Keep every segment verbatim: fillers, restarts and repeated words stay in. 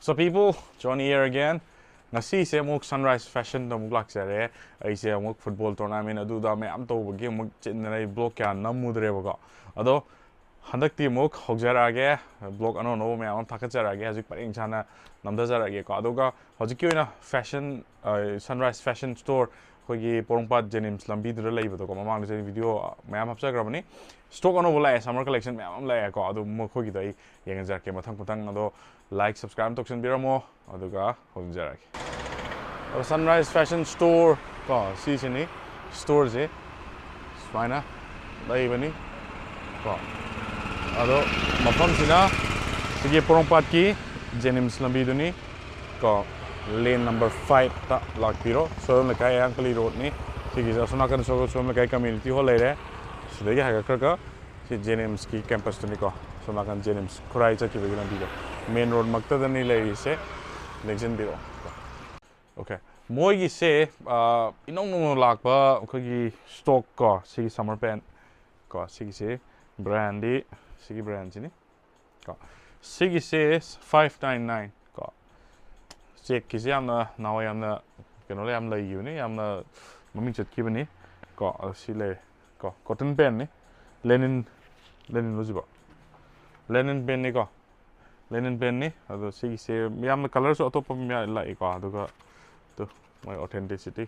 So people, Johnny here again. ꯉꯁꯤꯁꯦ ꯑꯃꯨꯛ Sunrise Fashionꯗ ꯑꯃꯨꯛ ꯂꯥꯛꯆꯔꯦ꯫ ꯑꯩꯁꯦ ꯑꯃꯨꯛ football tournament ꯑꯗꯨꯗ ꯃꯌꯥꯝ ꯇꯧꯕꯒꯤ ꯑꯃꯨꯛ ꯆꯤꯟꯗꯅ ꯑꯩ vlog ꯀꯌꯥ ꯅꯝꯃꯨꯗ꯭ꯔꯦꯕꯀꯣ꯫ ꯑꯗꯣ ꯍꯟꯗꯛꯇꯤ ꯑꯃꯨꯛ ꯍꯧꯖꯔꯛꯑꯒꯦ, vlog ꯑꯅꯧ ꯑꯅꯧꯕ ꯃꯌꯥꯝ ꯑꯃ ꯊꯥꯒꯠꯆꯔꯛꯑꯒꯦ꯫ ꯍꯧꯖꯤꯛ ꯄꯔꯦꯡ ꯁꯥꯅ ꯅꯝꯊꯖꯔꯛꯑꯒꯦꯀꯣ꯫ ꯑꯗꯨꯒ ꯍꯧꯖꯤꯛꯀꯤ ꯑꯣꯏꯅ fashion, ꯑ, Sunrise Fashion Store, ꯑꯩꯈꯣꯏꯒꯤ ꯄꯣꯔꯣꯝꯄꯥꯠ ꯖꯦꯅꯤꯝꯁ ꯂꯝꯕꯤꯗꯨꯗ ꯂꯩꯕꯗꯣꯀꯣ, ꯃꯃꯥꯡꯗꯁꯨ ꯑꯩꯅ video ꯃꯌꯥꯝ ꯍꯥꯞꯆꯈ꯭ꯔꯕꯅꯤ꯫ Stock ꯑꯅꯧꯕ ꯂꯥꯛꯑꯦ, summer collection ꯃꯌꯥꯝ ꯑꯃ ꯂꯥꯛꯑꯦꯀꯣ꯫ ꯑꯗꯨ ꯃꯈꯣꯏꯒꯤꯗꯣ ꯑꯩ ꯌꯦꯡꯍꯟꯖꯔꯛꯀꯦ ꯃꯊꯪ ꯃꯊꯪ꯫ ꯑꯗꯣ like, subscribe ꯇꯧꯁꯟꯕꯤꯔꯝꯃꯣ, ꯑꯗꯨꯒ ꯍꯧꯖꯔꯛꯑꯒꯦ꯫ ꯑꯗꯣ Sunrise Fashion Store ꯀꯣ, ꯁꯤꯁꯤꯅꯤ storeꯁꯦ, ꯁꯨꯃꯥꯏꯅ ꯂꯩꯕꯅꯤ ꯀꯣ꯫ ꯑꯗꯣ ꯃꯐꯝꯁꯤꯅ ꯁꯤꯒꯤ ꯄꯣꯔꯣꯝꯄꯥꯠꯀꯤ ꯖꯦꯅꯤꯝꯁ ꯂꯝꯕꯤꯗꯨꯅꯤ ꯀꯣ, lane number fiveꯇ ꯂꯥꯛꯄꯤꯔꯣ꯫ ꯁꯣꯏꯕꯝ ꯂꯩꯀꯥꯏ, ꯑꯌꯥꯡꯈꯂꯤ roadꯅꯤ꯫ ꯁꯤꯒꯤꯁꯦ ꯑꯁꯣꯝ ꯅꯥꯀꯟꯗ ꯁꯣꯏꯕꯝ ꯂꯩꯀꯥꯏ community hall ꯂꯩꯔꯦ꯫ ꯁꯤꯗꯒꯤ ꯍꯥꯏꯒꯠꯈ꯭ꯔꯒ ꯁꯤ ꯖꯦꯅꯤꯝꯁꯀꯤ campusꯇꯨꯅꯤꯀꯣ꯫ ꯁꯣꯝ ꯅꯥꯀꯟ ꯖꯦꯅꯤꯝꯁ ꯈꯨꯔꯥꯏ ꯆꯠꯈꯤꯕꯒꯤ ꯂꯝꯕꯤꯗꯣ, main road ꯃꯛꯇꯗꯅꯤ ꯂꯩꯔꯤꯁꯦ, ꯅꯤꯡꯁꯤꯡꯕꯤꯔꯛꯑꯣ꯫ Okay, ꯃꯣꯏꯒꯤꯁꯦ, ꯑ, ꯏꯅꯧ ꯅꯧꯅ ꯂꯥꯛꯄ ꯑꯩꯈꯣꯏꯒꯤ stock ꯀꯣ, ꯁꯤꯒꯤ summer pant ꯀꯣ, ꯁꯤꯒꯤꯁꯦ brandꯗꯤ, ꯁꯤꯒꯤ brandꯁꯤꯅꯤ ꯀꯣ꯫ ꯁꯤꯒꯤꯁꯦ five nine nine ꯀꯣ꯫ Checkꯀꯤꯁꯦ ꯌꯥꯝꯅ ꯅꯍꯥꯟꯋꯥꯏ ꯌꯥꯝꯅ ꯀꯩꯅꯣ ꯌꯥꯝ ꯂꯩꯈꯤꯕꯅꯤ, ꯌꯥꯝꯅ ꯃꯃꯤꯡ ꯆꯠꯈꯤꯕꯅꯤ ꯀꯣ꯫ ꯑꯗꯣ ꯁꯤ ꯂꯩꯔꯦ ꯀꯣ, cotton pantꯅꯤ, linen, linen ꯂꯣ ꯁꯤꯕꯣ? Linen pantꯅꯤꯀꯣ, linen pantꯅꯤ꯫ ꯑꯗꯣ ꯁꯤꯒꯤꯁꯦ ꯌꯥꯝꯅ colourꯁꯨ ꯑꯇꯣꯞꯄ ꯃꯌꯥꯝ ꯂꯥꯛꯏꯀꯣ꯫ ꯑꯗꯨꯒ ꯇꯨ, ꯃꯣꯏ authenticity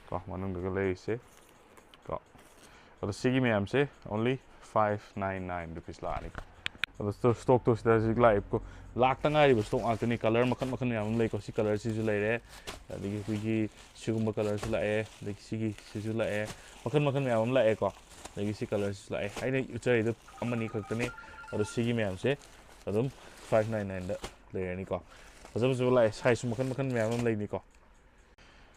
ꯀꯣ, ꯃꯅꯨꯡꯗꯒ ꯂꯩꯔꯤꯁꯦ ꯀꯣ꯫ ꯑꯗꯣ ꯁꯤꯒꯤ ꯃꯌꯥꯝꯁꯦ only five nine nine rupees ꯂꯥꯛꯑꯅꯤꯀꯣ꯫ ꯑꯗꯣ ꯁ꯭ꯇꯣ-, stockꯇꯣ ꯁꯤꯗ ꯍꯧꯖꯤꯛ ꯂꯥꯛꯏꯕꯀꯣ, ꯂꯥꯛꯇ ꯉꯥꯏꯔꯤꯕ stock ꯉꯥꯛꯇꯅꯤ꯫ Colour ꯃꯈꯜ ꯃꯈꯜ ꯃꯌꯥꯝ ꯑꯃ ꯂꯩꯀꯣ꯫ ꯁꯤ colourꯁꯤꯁꯨ ꯂꯩꯔꯦ, ꯑꯗꯒꯤ ꯑꯩꯈꯣꯏꯒꯤ ꯁꯤꯒꯨꯝꯕ colourꯁꯨ ꯂꯥꯛꯑꯦ, ꯑꯗꯒꯤ ꯁꯤꯒꯤ ꯁꯤꯁꯨ ꯂꯥꯛꯑꯦ, ꯃꯈꯜ ꯃꯈꯜ ꯃꯌꯥꯝ ꯑꯃ ꯂꯥꯛꯑꯦꯀꯣ꯫ ꯑꯗꯒꯤ ꯁꯤ colourꯁꯤꯁꯨ ꯂꯥꯛꯑꯦ꯫ ꯑꯩꯅ ꯎꯠꯆꯔꯤꯗꯣ ꯑꯃꯅꯤ ꯈꯛꯇꯅꯤ꯫ ꯑꯗꯣ ꯁꯤꯒꯤ ꯃꯌꯥꯝꯁꯦ ꯑꯗꯨꯝ five nine nineꯗ ꯂꯩꯔꯅꯤꯀꯣ꯫ ꯐꯖ ꯐꯖꯕ ꯂꯥꯛꯑꯦ, sizeꯁꯨ ꯃꯈꯜ ꯃꯈꯜ ꯃꯌꯥꯝ ꯑꯃ ꯂꯩꯅꯤꯀꯣ꯫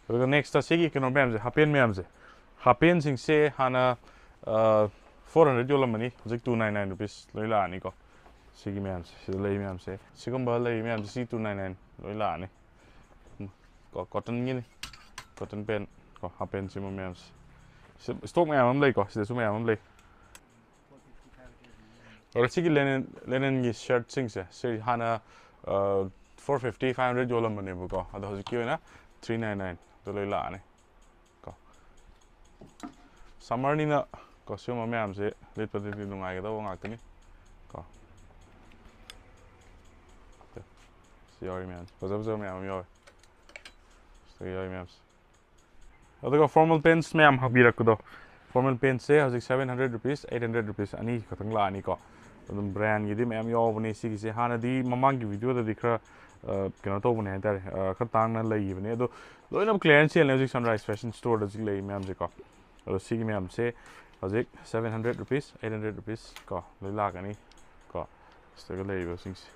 ꯑꯗꯨꯒ next ꯁꯤꯒꯤ ꯀꯩꯅꯣ ꯃꯌꯥꯝꯁꯦ, half pant ꯃꯌꯥꯝꯁꯦ, half pantꯁꯤꯡꯁꯦ ꯍꯥꯟꯅ, ꯑ, four hundred ꯌꯣꯜꯂꯝꯕꯅꯤ, ꯍꯧꯖꯤꯛ two nine nine rupees ꯂꯣꯏ ꯂꯥꯛꯑꯅꯤꯀꯣ꯫ ꯁꯤꯒꯤ ꯃꯌꯥꯝꯁꯦ, ꯁꯤꯗ ꯂꯩ ꯃꯌꯥꯝꯁꯦ, ꯁꯤꯒꯨꯝꯕ ꯂꯩ ꯃꯌꯥꯝꯁꯦ, ꯁꯤ two nine nine ꯂꯣꯏ ꯂꯥꯛꯑꯅꯤ꯫ ꯀꯣ, cottonꯒꯤꯅꯤ, cotton pant ꯀꯣ, half pant ꯁꯤꯒꯨꯝꯕ ꯃꯌꯥꯝꯁꯦ꯫ ꯁꯤ stock ꯃꯌꯥꯝ ꯑꯃ ꯂꯩꯀꯣ, ꯁꯤꯗꯁꯨ ꯃꯌꯥꯝ ꯑꯃ ꯂꯩ꯫ ꯑꯗꯨꯒ ꯁꯤꯒꯤ linen, linenꯒꯤ shirtꯁꯤꯡꯁꯦ, ꯁꯤ ꯍꯥꯟꯅ, ꯐꯣꯔ ꯐꯤꯐꯇꯤ ꯐꯥꯏꯚ ꯍꯟꯗ꯭ꯔꯦꯗ ꯌꯣꯜꯂꯝꯕꯅꯦꯕꯀꯣ, ꯑꯗꯣ ꯍꯧꯖꯤꯛꯀꯤ ꯑꯣꯏꯅ ꯊ꯭ꯔꯤ ꯅꯥꯏꯟ ꯅꯥꯏꯟꯗ ꯂꯣꯏ ꯂꯥꯛꯑꯅꯤ ꯀꯣ꯫ ꯁꯝꯃꯔꯅꯤꯅ ꯀꯣ, ꯁꯤꯒꯨꯝꯕ ꯃꯌꯥꯝꯁꯦ ꯂꯤꯠꯄꯗꯗꯤ ꯅꯨꯡꯉꯥꯏꯒꯗꯧꯕ ꯉꯥꯛꯇꯅꯤ ꯀꯣ꯫ ꯁꯤ ꯌꯥꯎꯔꯤ ꯃꯌꯥꯝꯁꯦ, ꯐꯖ ꯐꯖꯕ ꯃꯌꯥꯝ ꯑꯃ ꯌꯥꯎꯔꯤ꯫ ꯁꯤꯗ ꯌꯥꯎꯔꯤ ꯃꯌꯥꯝꯁꯦ꯫ ꯑꯗꯨꯒ ꯐꯣꯔꯃꯦꯜ ꯄꯦꯟꯁ ꯃꯌꯥꯝ ꯍꯥꯞꯄꯤꯔꯛꯄꯗꯣ, ꯐꯣꯔꯃꯦꯜ ꯄꯦꯟꯁꯁꯦ ꯍꯧꯖꯤꯛ seven hundred rupees, eight hundred rupees ꯑꯅꯤ ꯈꯛꯇꯪ ꯂꯥꯛꯑꯅꯤꯀꯣ꯫ ꯑꯗꯨꯝ ꯕ꯭ꯔꯥꯟꯒꯤꯗꯤ ꯃꯌꯥꯝ ꯌꯥꯎꯕꯅꯦ ꯁꯤꯒꯤꯁꯦ꯫ ꯍꯥꯟꯅꯗꯤ ꯃꯃꯥꯡꯒꯤ ꯚꯤꯗꯤꯑꯣꯗꯗꯤ ꯈꯔ, ꯑ, ꯀꯩꯅꯣ ꯇꯧꯕꯅꯦ ꯍꯥꯏꯇꯥꯔꯦ, ꯑ, ꯈꯔ ꯇꯥꯡꯅ ꯂꯩꯈꯤꯕꯅꯦ, ꯑꯗꯣ ꯂꯣꯏꯅꯃꯛ ꯀ꯭ꯂꯤꯌꯥꯔꯦꯟꯁ ꯁꯦꯜꯅꯦ ꯍꯧꯖꯤꯛ ꯁꯟꯔꯥꯏꯁ ꯐꯦꯁꯟ ꯁ꯭ꯇꯣꯔꯗ ꯍꯧꯖꯤꯛ ꯂꯩ ꯃꯌꯥꯝꯁꯦꯀꯣ꯫ ꯑꯗꯣ ꯁꯤꯒꯤ ꯃꯌꯥꯝꯁꯦ ꯍꯧꯖꯤꯛ seven hundred rupees, eight hundred rupees ꯀꯣ, ꯂꯣꯏ ꯂꯥꯛꯀꯅꯤ ꯀꯣ꯫ ꯁꯤꯗꯒ ꯂꯩꯔꯤꯕꯁꯤꯡꯁꯦ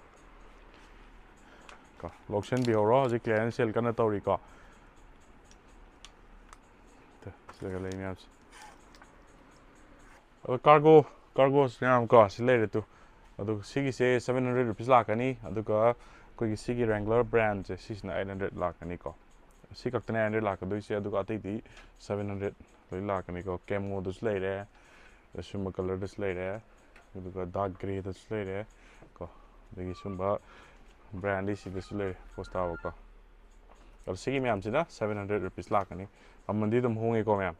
ꯀꯣ, ꯂꯧꯁꯤꯟꯕꯤꯍꯧꯔꯣ, ꯍꯧꯖꯤꯛ ꯀ꯭ꯂꯤꯌꯥꯔꯦꯟꯁ ꯁꯦꯜ ꯀꯟꯅ ꯇꯧꯔꯤꯀꯣ꯫ ꯁꯤꯗꯒ ꯂꯩ ꯃꯌꯥꯝꯁꯦ꯫ ꯑꯗꯣ ꯀꯥꯔꯒꯣ, ꯀꯥꯔꯒꯣꯁ ꯃꯌꯥꯝ ꯀꯣ, ꯁꯤ ꯂꯩꯔꯦ ꯇꯨ꯫ ꯑꯗꯨꯒ ꯁꯤꯒꯤꯁꯦ ꯁꯚꯦꯟ ꯍꯟꯗ꯭ꯔꯦꯠ ꯔꯨꯄꯤꯁ ꯂꯥꯛꯀꯅꯤ꯫ ꯑꯗꯨꯒ ꯑꯩꯈꯣꯏꯒꯤ ꯁꯤꯒꯤ ꯔꯦꯡꯒ꯭ꯂꯔ ꯕ꯭ꯔꯥꯟꯁꯦ, ꯁꯤꯁꯤꯅ ꯑꯩꯠ ꯍꯟꯗ꯭ꯔꯦꯠ ꯂꯥꯛꯀꯅꯤꯀꯣ꯫ ꯁꯤ ꯈꯛꯇꯅꯦ ꯑꯩꯠ ꯍꯟꯗ꯭ꯔꯦꯠ ꯂꯥꯛꯀꯗꯣꯏꯁꯦ, ꯑꯗꯨꯒ ꯑꯇꯩꯗꯤ ꯁꯚꯦꯟ ꯍꯟꯗ꯭ꯔꯦꯠ ꯂꯣꯏ ꯂꯥꯛꯀꯅꯤꯀꯣ꯫ ꯀꯦꯃꯣꯗꯁꯨ ꯂꯩꯔꯦ, ꯑꯁꯨꯝꯕ ꯀꯂꯔꯗꯁꯨ ꯂꯩꯔꯦ, ꯑꯗꯨꯒ ꯗꯥꯔꯛ ꯒ꯭ꯔꯦꯗꯁꯨ ꯂꯩꯔꯦ ꯀꯣ꯫ ꯑꯗꯒꯤ ꯁꯨꯝꯕ ꯕ꯭ꯔꯥꯟꯗꯤ ꯁꯤꯗꯁꯨ ꯂꯩꯔꯦ, ꯄꯣꯁ ꯇꯥꯕꯀꯣ꯫ ꯑꯗꯣ ꯁꯤꯒꯤ ꯃꯌꯥꯝꯁꯤꯅ ꯁꯚꯦꯟ ꯍꯟꯗ꯭ꯔꯦꯠ ꯔꯨꯄꯤꯁ ꯂꯥꯛꯀꯅꯤ꯫ ꯃꯃꯜꯗꯤ ꯑꯗꯨꯝ ꯍꯣꯡꯉꯦꯀꯣ ꯃꯌꯥꯝ꯫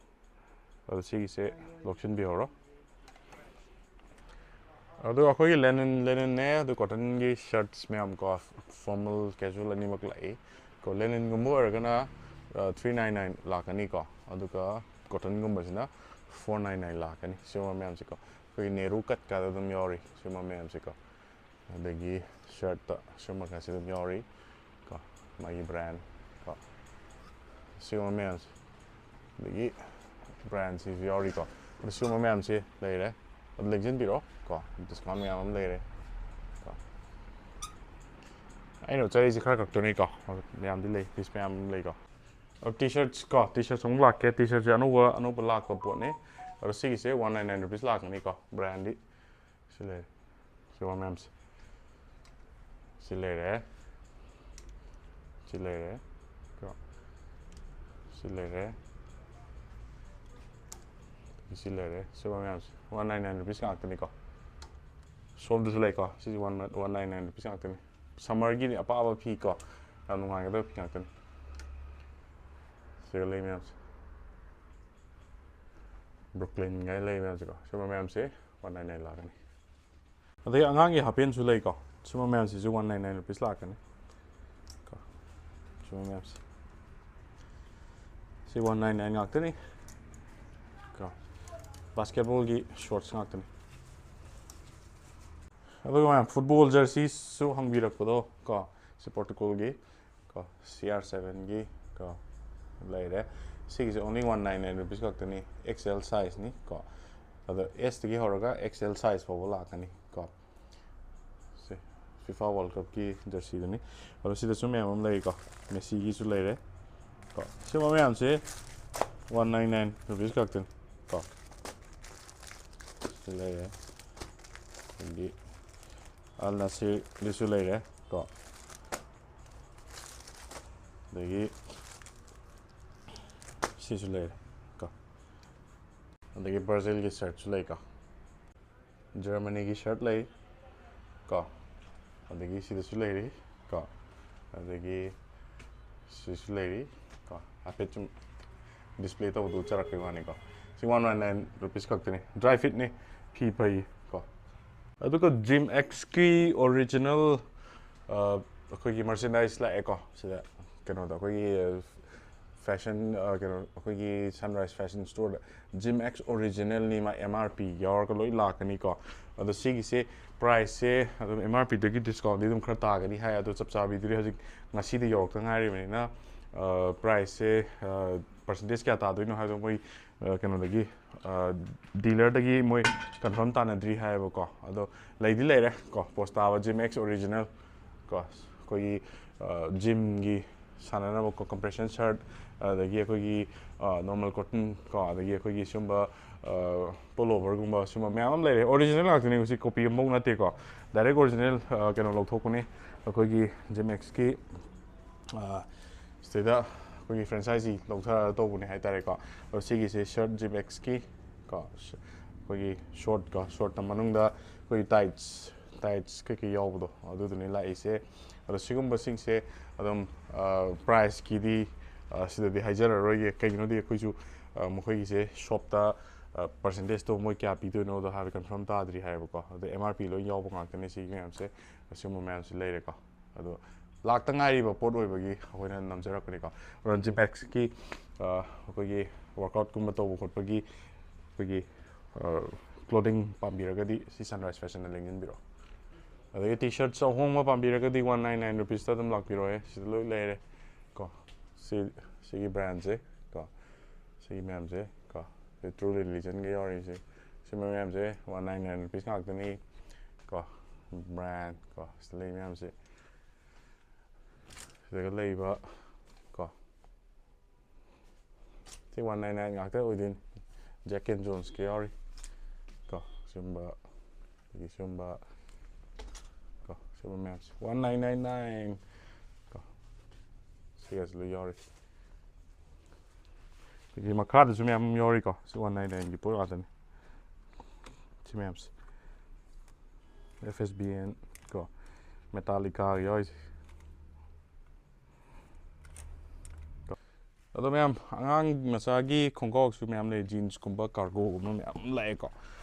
ꯑꯗꯣ ꯁꯤꯒꯤꯁꯦ ꯂꯧꯁꯤꯟꯕꯤꯍꯧꯔꯣ꯫ ꯑꯗꯣ ꯑꯩꯈꯣꯏꯒꯤ ꯂꯦꯅꯤꯟ, ꯂꯦꯅꯤꯟꯅꯦ, ꯑꯗꯨ ꯀꯣꯇꯟꯒꯤ ꯁꯔꯠꯁ ꯃꯌꯥꯝ ꯀꯣ, ꯐꯣꯔꯃꯦꯜ, ꯀꯦꯖꯨꯋꯦꯜ ꯑꯅꯤꯃꯛ ꯂꯥꯛꯏ ꯀꯣ꯫ ꯂꯦꯅꯤꯟꯒꯨꯝꯕ ꯑꯣꯏꯔꯒꯅ ꯊ꯭ꯔꯤ ꯅꯥꯏꯟ ꯅꯥꯏꯟ ꯂꯥꯛꯀꯅꯤ ꯀꯣ, ꯑꯗꯨꯒ ꯀꯣꯇꯟꯒꯨꯝꯕꯁꯤꯅ ꯐꯣꯔ ꯅꯥꯏꯟ ꯅꯥꯏꯟ ꯂꯥꯛꯀꯅꯤ꯫ ꯁꯤꯒꯨꯝꯕ ꯃꯌꯥꯝꯁꯦꯀꯣ, ꯑꯩꯈꯣꯏꯒꯤ ꯅꯦꯍꯔꯨ ꯀꯠ ꯀꯥꯗ ꯑꯗꯨꯝ ꯌꯥꯎꯔꯤ ꯁꯤꯒꯨꯝꯕ ꯃꯌꯥꯝꯁꯦꯀꯣ꯫ ꯑꯗꯒꯤ ꯁꯔꯠꯇ ꯁꯤꯒꯨꯝꯕ ꯈꯔꯁꯨ ꯑꯗꯨꯝ ꯌꯥꯎꯔꯤ ꯀꯣ, ꯃꯥꯒꯤ ꯕ꯭ꯔꯥꯟ ꯀꯣ, ꯁꯤꯒꯨꯝꯕ ꯃꯌꯥꯝꯁꯦ꯫ ꯑꯗꯒꯤ ꯕ꯭ꯔꯥꯟꯁꯤꯁꯨ ꯌꯥꯎꯔꯤꯀꯣ꯫ ꯑꯗꯨ ꯁꯤꯒꯨꯝꯕ ꯃꯌꯥꯝꯁꯦ ꯂꯩꯔꯦ꯫ ꯑꯗꯨ ꯂꯦꯡꯁꯤꯟꯕꯤꯔꯣ ꯀꯣ, ꯗꯤꯁꯀꯥꯎꯟ ꯃꯌꯥꯝ ꯑꯃ ꯂꯩꯔꯦ ꯀꯣ꯫ ꯑꯩꯅ ꯎꯠꯆꯔꯤꯁꯦ ꯈꯔ ꯈꯛꯇꯅꯤꯀꯣ, ꯃꯌꯥꯝꯗꯤ ꯂꯩ, ꯄꯤꯁ ꯃꯌꯥꯝ ꯑꯃ ꯂꯩꯀꯣ꯫ ꯑꯗꯣ ꯇꯤ ꯁꯔꯠꯁ ꯀꯣ, ꯇꯤ ꯁꯔꯠꯁ ꯑꯃꯨꯛ ꯂꯥꯛꯀꯦ꯫ ꯇꯤ ꯁꯔꯠꯁꯦ ꯑꯅꯧꯕ, ꯑꯅꯧꯕ ꯂꯥꯛꯄ ꯄꯣꯠꯅꯤ꯫ ꯑꯗꯣ ꯁꯤꯒꯤꯁꯦ ꯋꯥꯟ ꯅꯥꯏꯟ ꯅꯥꯏꯟ ꯔꯨꯄꯤꯁ ꯂꯥꯛꯀꯅꯤꯀꯣ, ꯕ꯭ꯔꯥꯟꯗꯤ꯫ ꯁꯤ ꯂꯩꯔꯦ꯫ ꯁꯤꯒꯨꯝꯕ ꯃꯌꯥꯝꯁꯦ꯫ ꯁꯤ ꯂꯩꯔꯦ꯫ ꯁꯤ ꯂꯩꯔꯦ꯫ ꯀꯣ꯫ ꯁꯤ ꯂꯩꯔꯦ꯫ ꯁꯤ ꯂꯩꯔꯦ꯫ ꯁꯤꯒꯨꯝꯕ ꯃꯌꯥꯝꯁꯦ꯫ ꯋꯥꯟ ꯅꯥꯏꯟ ꯅꯥꯏꯟ ꯔꯨꯄꯤꯁ ꯉꯥꯛꯇꯅꯤꯀꯣ꯫ ꯁꯣꯝꯗꯁꯨ ꯂꯩꯀꯣ꯫ ꯁꯤꯁꯦ one, one nine nine rupees ꯉꯥꯛꯇꯅꯤ꯫ ꯁꯝꯃꯔꯒꯤꯗꯤ ꯑꯄꯥꯕ ꯐꯤ ꯀꯣ, ꯌꯥꯝ ꯅꯨꯡꯉꯥꯏꯒꯗꯕ ꯐꯤ ꯉꯥꯛꯇꯅꯤ꯫ ꯁꯤꯒ ꯂꯩ ꯃꯌꯥꯝꯁꯦ, ꯕ꯭ꯔꯨꯛꯂꯤꯟꯒꯥꯏ ꯂꯩ ꯃꯌꯥꯝꯁꯦꯀꯣ, ꯁꯤꯒꯨꯝꯕ ꯃꯌꯥꯝꯁꯦ ꯋꯥꯟ ꯅꯥꯏꯟ ꯅꯥꯏꯟ ꯂꯥꯛꯀꯅꯤ꯫ ꯑꯗꯩ ꯑꯉꯥꯡꯒꯤ ꯍꯥꯄꯦꯟꯁꯨ ꯂꯩꯀꯣ, ꯁꯤꯒꯨꯝꯕ ꯃꯌꯥꯝꯁꯤꯁꯨ ꯋꯥꯟ ꯅꯥꯏꯟ ꯅꯥꯏꯟ ꯔꯨꯄꯤꯁ ꯂꯥꯛꯀꯅꯤ ꯀꯣ꯫ ꯁꯤꯒꯨꯝꯕ ꯃꯌꯥꯝꯁꯦ, ꯁꯤ ꯋꯥꯟ ꯅꯥꯏꯟ ꯅꯥꯏꯟ ꯉꯥꯛꯇꯅꯤ ꯀꯣ꯫ ꯕꯥꯁꯀꯦꯠꯕꯣꯜꯒꯤ ꯁꯣꯔꯠꯁ ꯉꯥꯛꯇꯅꯤ꯫ ꯑꯗꯨꯒ ꯃꯌꯥꯝ ꯐꯨꯠꯕꯣꯜ ꯖꯔꯁꯤꯁꯨ ꯍꯪꯕꯤꯔꯛꯄꯗꯣ ꯀꯣ, ꯁꯤ ꯄꯣꯔꯇꯨꯒꯜꯒꯤ ꯀꯣ, ꯁꯤ ꯑꯥꯔ ꯁꯕꯦꯟꯒꯤ ꯀꯣ ꯂꯩꯔꯦ꯫ ꯁꯤꯒꯤꯁꯦ only one nine nine rupees ꯈꯛꯇꯅꯤ, ꯑꯦꯛꯁ ꯑꯦꯜ ꯁꯥꯏꯖꯅꯤ ꯀꯣ꯫ ꯑꯗꯣ ꯑꯦꯁꯇꯒꯤ ꯍꯧꯔꯒ ꯑꯦꯛꯁ ꯑꯦꯜ ꯁꯥꯏꯖ ꯐꯥꯎꯕ ꯂꯥꯛꯀꯅꯤ ꯀꯣ꯫ ꯁꯦ, ꯐꯤꯐꯥ ꯋꯥꯔꯜ ꯀꯞꯀꯤ ꯖꯔꯁꯤꯗꯨꯅꯤ꯫ ꯑꯗꯣ ꯁꯤꯗꯁꯨ ꯃꯌꯥꯝ ꯑꯃ ꯂꯩꯀꯣ, ꯃꯦꯁꯤꯒꯤꯁꯨ ꯂꯩꯔꯦ ꯀꯣ꯫ ꯁꯤꯒꯨꯝꯕ ꯃꯌꯥꯝꯁꯦ ꯋꯥꯟ ꯅꯥꯏꯟ ꯅꯥꯏꯟ ꯔꯨꯄꯤꯁ ꯈꯛꯇꯅꯤ ꯀꯣ꯫ ꯁꯤ ꯂꯩꯔꯦ, ꯑꯗꯒꯤ ꯑꯜ ꯅꯁꯤꯔꯒꯤꯁꯨ ꯂꯩꯔꯦ ꯀꯣ꯫ ꯑꯗꯒꯤ ꯁꯤꯁꯨ ꯂꯩꯔꯦ ꯀꯣ꯫ ꯑꯗꯒꯤ ꯕ꯭ꯔꯥꯖꯤꯜꯒꯤ ꯁꯔꯠꯁꯨ ꯂꯩꯀꯣ꯫ ꯖꯔꯃꯅꯤꯒꯤ ꯁꯔꯠ ꯂꯩ ꯀꯣ꯫ ꯑꯗꯒꯤ ꯁꯤꯗꯁꯨ ꯂꯩꯔꯤ ꯀꯣ꯫ ꯑꯗꯒꯤ ꯁꯤꯁꯨ ꯂꯩꯔꯤ ꯀꯣ꯫ ꯍꯥꯏꯐꯦꯠ ꯁꯨꯝ ꯗꯤꯁꯄ꯭ꯂꯦ ꯇꯧꯕꯗꯨ ꯎꯠꯆꯔꯛꯄꯩ ꯋꯥꯅꯤꯀꯣ꯫ ꯁꯤ ꯋꯥꯟ ꯅꯥꯏꯟ ꯅꯥꯏꯟ ꯔꯨꯄꯤꯁ ꯈꯛꯇꯅꯤ, ꯗ꯭ꯔꯥꯏ ꯐꯤꯠꯅꯤ, ꯐꯤ ꯐꯩ ꯀꯣ꯫ ꯑꯗꯨꯒ ꯖꯤꯝ ꯑꯦꯛꯁꯀꯤ ꯑꯣꯔꯤꯖꯤꯅꯦꯜ, ꯑꯩꯈꯣꯏꯒꯤ ꯃꯔꯆꯦꯟꯗꯥꯏꯁ ꯂꯥꯛꯑꯦꯀꯣ꯫ ꯁꯤꯗ ꯀꯩꯅꯣꯗ ꯑꯩꯈꯣꯏꯒꯤ ꯐꯦꯁꯟ, ꯀꯩꯅꯣ, ꯑꯩꯈꯣꯏꯒꯤ ꯁꯟꯔꯥꯏꯁ ꯐꯦꯁꯟ ꯁ꯭ꯇꯣꯔꯗ ꯖꯤꯝ ꯑꯦꯛꯁ ꯑꯣꯔꯤꯖꯤꯅꯦꯜꯅꯤ, ꯃꯥ ꯑꯦꯝ ꯑꯥꯔ ꯄꯤ ꯌꯥꯎꯔꯒ ꯂꯣꯏ ꯂꯥꯛꯀꯅꯤꯀꯣ꯫ ꯑꯗꯣ ꯁꯤꯒꯤꯁꯦ ꯄ꯭ꯔꯥꯏꯁꯁꯦ ꯑꯗꯨꯝ ꯑꯦꯝ ꯑꯥꯔ ꯄꯤꯗꯒꯤ ꯗꯤꯁꯀꯥꯎꯟꯗꯤ ꯑꯗꯨꯝ ꯈꯔ ꯇꯥꯒꯅꯤ ꯍꯥꯏ, ꯑꯗꯣ ꯆꯞ ꯆꯥꯕꯤꯗꯨꯗꯤ ꯍꯧꯖꯤꯛ ꯉꯁꯤꯗꯤ ꯌꯧꯔꯛꯇ ꯉꯥꯏꯔꯤꯕꯅꯤꯅ, ꯄ꯭ꯔꯥꯏꯁꯁꯦ ꯄꯔꯁꯦꯟꯇꯦꯖ ꯀꯌꯥ ꯇꯥꯗꯣꯏꯅꯣ ꯍꯥꯏꯕꯗꯣ ꯃꯣꯏ ꯀꯩꯅꯣꯗꯒꯤ, ꯗꯤꯂꯔꯗꯒꯤ ꯃꯣꯏ ꯀꯟꯐꯥꯔꯝ ꯇꯥꯅꯗ꯭ꯔꯤ ꯍꯥꯏꯌꯦꯕꯀꯣ꯫ ꯑꯗꯣ ꯂꯩꯗꯤ ꯂꯩꯔꯦ ꯀꯣ, ꯄꯣꯁ ꯇꯥꯕ ꯖꯤꯝ ꯑꯦꯛꯁ ꯑꯣꯔꯤꯖꯤꯅꯦꯜ ꯀꯣ, ꯑꯩꯈꯣꯏꯒꯤ ꯖꯤꯝꯒꯤ ꯁꯥꯟꯅꯅꯕ ꯀꯣ, ꯀꯝꯄ꯭ꯔꯦꯁꯟ ꯁꯔꯠ, ꯑꯗꯒꯤ ꯑꯩꯈꯣꯏꯒꯤ ꯅꯣꯔꯃꯦꯜ ꯀꯣꯇꯟ ꯀꯣ, ꯑꯗꯒꯤ ꯑꯩꯈꯣꯏꯒꯤ ꯁꯤꯒꯨꯝꯕ ꯄꯣꯂꯣ ꯑꯣꯚꯔꯒꯨꯝꯕ ꯁꯤꯒꯨꯝꯕ ꯃꯌꯥꯝ ꯑꯃ ꯂꯩꯔꯦ꯫ ꯑꯣꯔꯤꯖꯤꯅꯦꯜ ꯉꯥꯛꯇꯅꯤ, ꯃꯁꯤ ꯀꯣꯄꯤ ꯑꯃꯐꯥꯎ ꯅꯠꯇꯦꯀꯣ, ꯗꯥꯏꯔꯦꯛ ꯑꯣꯔꯤꯖꯤꯅꯦꯜ ꯀꯩꯅꯣ ꯂꯧꯊꯣꯛꯄꯅꯤ ꯑꯩꯈꯣꯏꯒꯤ ꯖꯤꯝ ꯑꯦꯛꯁꯀꯤ꯫ ꯁꯤꯗꯩꯗ ꯑꯩꯈꯣꯏꯒꯤ ꯐ꯭ꯔꯦꯟꯆꯥꯏꯖꯤ ꯂꯧꯊꯔꯒ ꯇꯧꯕꯅꯦ ꯍꯥꯏꯇꯥꯔꯦꯀꯣ꯫ ꯑꯗꯣ ꯁꯤꯒꯤꯁꯦ ꯁꯔꯠ ꯖꯤꯝ ꯑꯦꯛꯁꯀꯤ ꯀꯣ, ꯑꯩꯈꯣꯏꯒꯤ ꯁꯣꯔꯠ ꯀꯣ, ꯁꯣꯔꯠꯇ ꯃꯅꯨꯡꯗ ꯑꯩꯈꯣꯏꯒꯤ ꯇꯥꯏꯠꯁ ꯇꯥꯏꯠꯁ ꯀꯩꯀꯩ ꯌꯥꯎꯕꯗꯣ ꯑꯗꯨꯗꯨꯅꯤ ꯂꯥꯛꯏꯁꯦ꯫ ꯑꯗꯣ ꯁꯤꯒꯨꯝꯕꯁꯤꯡꯁꯦ ꯑꯗꯨꯝ ꯄ꯭ꯔꯥꯏꯁꯀꯤꯗꯤ ꯁꯤꯗꯗꯤ ꯍꯥꯏꯖꯔꯔꯣꯏꯒꯦ꯫ ꯀꯩꯒꯤꯅꯣꯗꯤ ꯑꯩꯈꯣꯏꯁꯨ ꯑ, ꯃꯈꯣꯏꯒꯤꯁꯦ ꯁꯣꯞꯇ ꯄꯔꯁꯦꯟꯇꯦꯖꯇꯣ ꯃꯣꯏ ꯀꯌꯥ ꯄꯤꯗꯣꯏꯅꯣꯗꯣ ꯍꯥꯏꯕ ꯀꯟꯐꯥꯔꯝ ꯇꯥꯗ꯭ꯔꯤ ꯍꯥꯏꯌꯦꯕꯀꯣ꯫ ꯑꯗꯣ ꯑꯦꯝ ꯑꯥꯔ ꯄꯤ ꯂꯣꯏ ꯌꯥꯎꯕ ꯉꯥꯛꯇꯅꯤ ꯁꯤꯒꯤ ꯃꯌꯥꯝꯁꯦ꯫ ꯑꯁꯤꯒꯨꯝꯕ ꯃꯌꯥꯝꯁꯦ ꯂꯩꯔꯦꯀꯣ꯫ ꯑꯗꯣ ꯂꯥꯛꯇ ꯉꯥꯏꯔꯤꯕ ꯄꯣꯠ ꯑꯣꯏꯕꯒꯤ ꯑꯩꯈꯣꯏꯅ ꯅꯝꯖꯔꯛꯄꯅꯤꯀꯣ꯫ ꯔꯟꯖꯤꯝ ꯑꯦꯛꯁꯀꯤ ꯑꯩꯈꯣꯏꯒꯤ ꯋꯥꯔꯛꯑꯥꯎꯠꯀꯨꯝꯕ ꯇꯧꯕ ꯈꯣꯠꯄꯒꯤ ꯑꯩꯈꯣꯏꯒꯤ ꯀ꯭ꯂꯣꯗꯤꯡ ꯄꯥꯝꯕꯤꯔꯒꯗꯤ ꯁꯤ ꯁꯟꯔꯥꯏꯁ ꯐꯦꯁꯟꯗ ꯂꯦꯡꯁꯤꯟꯕꯤꯔꯣ꯫ ꯑꯗꯒꯤ ꯇꯤ ꯁꯔꯠꯁ ꯑꯍꯣꯡꯕ ꯄꯥꯝꯕꯤꯔꯒꯗꯤ ꯋꯥꯟ ꯅꯥꯏꯟ ꯅꯥꯏꯟ ꯔꯨꯄꯤꯁꯇ ꯑꯗꯨꯝ ꯂꯥꯛꯄꯤꯔꯣ꯫ ꯁꯤꯗ ꯂꯣꯏ ꯂꯩꯔꯦ ꯀꯣ꯫ ꯁꯤ ꯁꯤꯒꯤ ꯕ꯭ꯔꯥꯟꯁꯦ ꯀꯣ, ꯁꯤꯒꯤ ꯃꯌꯥꯝꯁꯦ ꯀꯣ, ꯁꯤ ꯇ꯭ꯔꯨ ꯔꯤꯂꯤꯖꯟꯒ ꯌꯥꯎꯔꯤꯁꯦ꯫ ꯁꯤ ꯃꯌꯥꯝꯁꯦ ꯋꯥꯟ ꯅꯥꯏꯟ ꯅꯥꯏꯟ ꯔꯨꯄꯤꯁ ꯉꯥꯛꯇꯅꯤ ꯀꯣ꯫ ꯕ꯭ꯔꯥꯟ ꯀꯣ, ꯁꯤꯗ ꯂꯩ ꯃꯌꯥꯝꯁꯦ꯫ ꯁꯤꯗꯒ ꯂꯩꯕ ꯀꯣ, ꯁꯤ ꯋꯥꯟ ꯅꯥꯏꯟ ꯅꯥꯏꯟ ꯉꯥꯛꯇ ꯑꯣꯏꯗꯣꯏꯅꯤ꯫ ꯖꯦꯛ ꯑꯦꯟ ꯖꯣꯟꯁꯀ ꯌꯥꯎꯔꯤ ꯀꯣ꯫ ꯁꯤꯒꯨꯝꯕ, ꯑꯗꯒꯤ ꯁꯤꯒꯨꯝꯕ ꯀꯣ, ꯁꯤꯒꯨꯝꯕ ꯃꯌꯥꯝꯁꯦ ꯋꯥꯟ ꯅꯥꯏꯟ ꯅꯥꯏꯟ ꯅꯥꯏꯟ ꯀꯣ꯫ ꯁꯤꯒꯁꯨ ꯂꯣꯏ ꯌꯥꯎꯔꯤ꯫ ꯑꯗꯒꯤ ꯃꯈꯥꯗꯁꯨ ꯃꯌꯥꯝ ꯑꯃ ꯌꯥꯎꯔꯤꯀꯣ꯫ ꯁꯤ ꯋꯥꯟ ꯅꯥꯏꯟ ꯅꯥꯏꯟꯒꯤ ꯄꯣꯠ ꯉꯥꯛꯇꯅꯤ ꯁꯤ ꯃꯌꯥꯝꯁꯦ꯫ ꯑꯦꯐ ꯑꯦꯁ ꯕꯤ ꯑꯦꯟ ꯀꯣ, ꯃꯦꯇꯥꯂꯤꯀꯥꯒ ꯌꯥꯎꯔꯤꯁꯦ꯫ ꯑꯗꯣ ꯃꯌꯥꯝ, ꯑꯉꯥꯡ ꯃꯆꯥꯒꯤ ꯈꯣꯡꯒ꯭ꯔꯥꯎꯁꯨ ꯃꯌꯥꯝ ꯂꯩ, ꯖꯤꯟꯁꯀꯨꯝꯕ, ꯀꯥꯔꯒꯣꯒꯨꯝꯕ ꯃꯌꯥꯝ ꯂꯥꯛꯑꯦꯀꯣ꯫